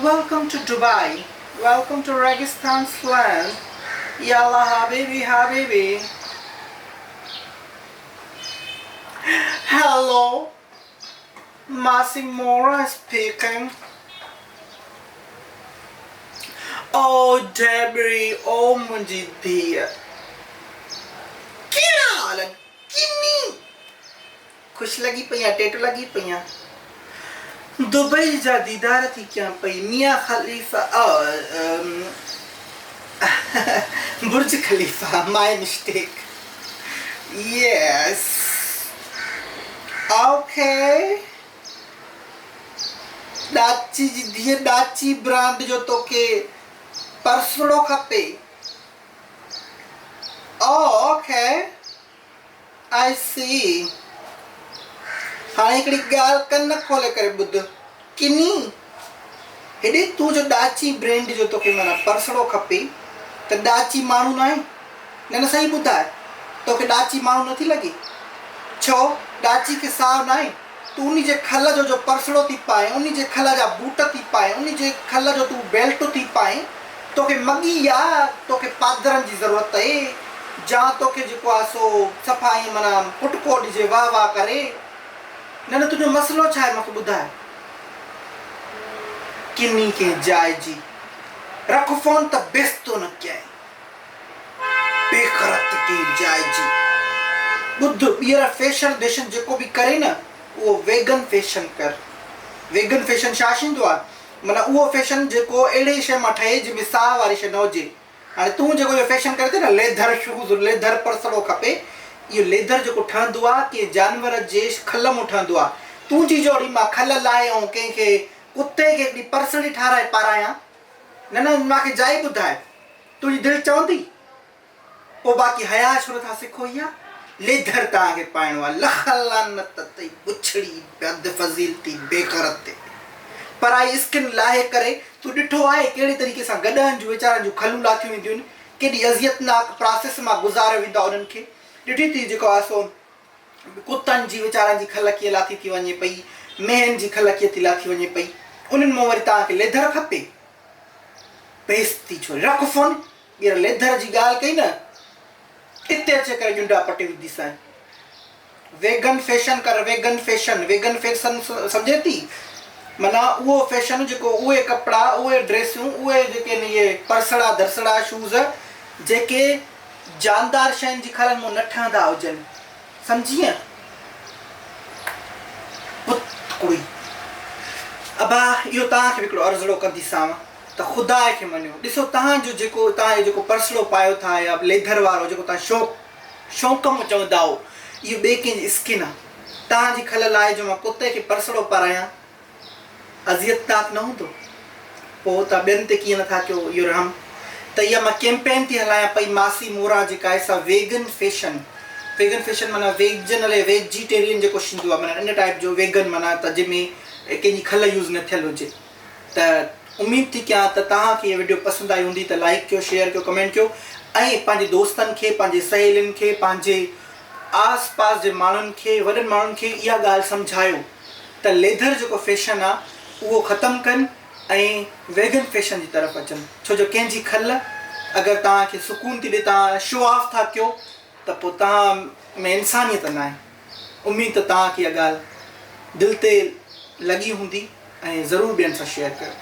Welcome to Dubai welcome to Registan's land Yalla habibi habibi Hello Masi Mora speaking Oh Debbie oh منهنجي ڌيء ڪهڙا حال آهن ڪني خوش لڳي پئي آن ٽيٽ لڳي پئي آن دبئي جا ديدار ٿي ڪيان پئي Mia Khalifa Burj Khalifa my mistake yes okay ڏاچي جي ڌيء ڏاچي برانڊ جو توکي پرسڙو کپي اوڪي I سي. هاڻي هڪڙي ڳالهه ڪن کولي ڪري ٻڌ. ڪني، هيڏي تون جو ڏاچي برينڊ جو توکي معنيٰ پرسڙو کپي ته ڏاچي ماڻهو ناهي؟ نه نه صحيح ٻڌاء توکي ڏاچي ماڻهو نٿي لڳي؟ ڇو ڏاچي کي ساهه ناهي؟ تون انهي جي کل جو جو پرسڙو ٿي پائين، انهي جي کل جا بوٽ ٿي پائين، انهي جي کل جو تون بيلٽ ٿي پائين، توکي مڳي يا توکي پادرن جي ضرورت اهي، جان توکي جيڪو آ سو صفا ائين معنيٰ پٽڪو ڏجي واهه واهه ڪري. نه نه تنهنجو مسئلو ڇا آهي مونکي ٻڌاء. ڪني ڪنهن جاء جي. رک فون ته بيستو نه ڪيائين. بيغرت ڪنهن جاء جي. ٻڌ ٻيهر فيشن بيشن جيڪو به ڪرين نه اهو ويگن فيشن ڪر. ويگن فيشن ڇا شيندو آ؟ معنيٰ اهو فيشن جيڪو اهڙي شيء مان ٺهي جنهن ۾ ساهه واري شيء نه هجي. هاڻي تون جيڪو اهو فيشن ڪرين ٿي نه ليڌر شوز ليڌر پرسڙو کپي اهو ليڌر جيڪو ٺهندو آ ڪنهن جانور جي کل مون ٺهندو آ. تنهنجي جوڙي مان کل لاهي ۽ ڪنهن کي ڪتي کي هڪڙي پرسڙي ٺاهرائي پارايان. نه نه مان کي جائي ٻڌاء. تنهنجي دل چوندي. پوء باقي حياء ڇو نٿا سکو اها ليڌر توهان کي پائڻو آ لک لعنت اٿئي بڇڙي بد فضيلتي بيغرت تي پرائي اسڪن لاهي ڪري تون ڏٺو آهي ڪهڙي طريقي سان گڏهن جون ويچارن جون کلون لاٿيون وينديون آهن ڪيڏي اذيت ناڪ پراسيس مان گذاريو ويندو آ انهن کي ڏٺي ٿي جيڪو آ سو ڪتن جي ويچارن جي کل ڪيئن لاٿي ٿي وڃي پئي مينهن جي کل ڪيئن ٿي لاٿي وڃي پئي انهن مان وري توهان کي ليڌر کپي بيستي ڇوري رک فون ٻيهر ليڌر جي ڳالهه ڪئي نه اتي اچي ڪري ڄنڊا پٽي وڌيسانء. ويگن فيشن ڪر ويگن فيشن ويگن فيشن سمجهين ٿي معنيٰ اهو فيشن جيڪو اهي ڪپڙا اهي ڊريسون اهي جيڪي آهن اهي پرسڙا ڌرسڙا شوز جيڪي جاندار شين جي کلن مون نه ٺهندا هجن سمجهينء پت ڪڙي ابا اهو توهان کي به هڪڙو عرضڙو ڪنديسانء. ته خدا کي مڃو. ڏسو توهان جو جيڪو توهان اهو جيڪو پرسڙو پايو ٿا يا ليڌر وارو جيڪو توهان شوق شوق مون چوندا آهو اهو ٻئي ڪنهن جي اسڪن آ. توهان جي کل لاهي جو مان ڪتي کي پرسڙو پارايان اذيتناڪ نه هوندو؟ پوء توهان ٻين تي ڪيئن نٿا ڪيو اهو رحم ته اها مان ڪيمپين ٿي هلايان پئي ماسي موران جيڪا آهي سا ويگن فيشن ويگن فيشن معنيٰ ويجن الائي ويجيٽيرين جيڪو شيندو آ معنيٰ ان ٽائيپ جو ويگن معنيٰ ته جنهن ۾ ڪنهن جي کل يوز نه ٿيل هجي. ته اميد ٿي ڪيان ته توهان کي هيء وڊيو پسند آئي هوندي ته لائيڪ ڪيو شيئر ڪيو ڪمينٽ ڪيو ۽ پنهنجي دوستن کي پنهنجي سهيلين کي پنهنجي آس پاس جي ماڻهن کي وڏن ماڻهن کي اها ڳالهه سمجهايو ته ليڌر جيڪو فيشن آ اهو ختم ڪن ۽ ويگن فيشن جي طرف اچن ڇو جو ڪنهن جي کل اگر توهان کي سڪون ٿي ڏي توهان شو آف ٿا ڪيو ته پوء توهان ۾ انسانيت ناهي. اميد ته توهان کي اها ڳالهه دل تي لڳي هوندي ۽ ضرور ٻين سان شيئر ڪيو.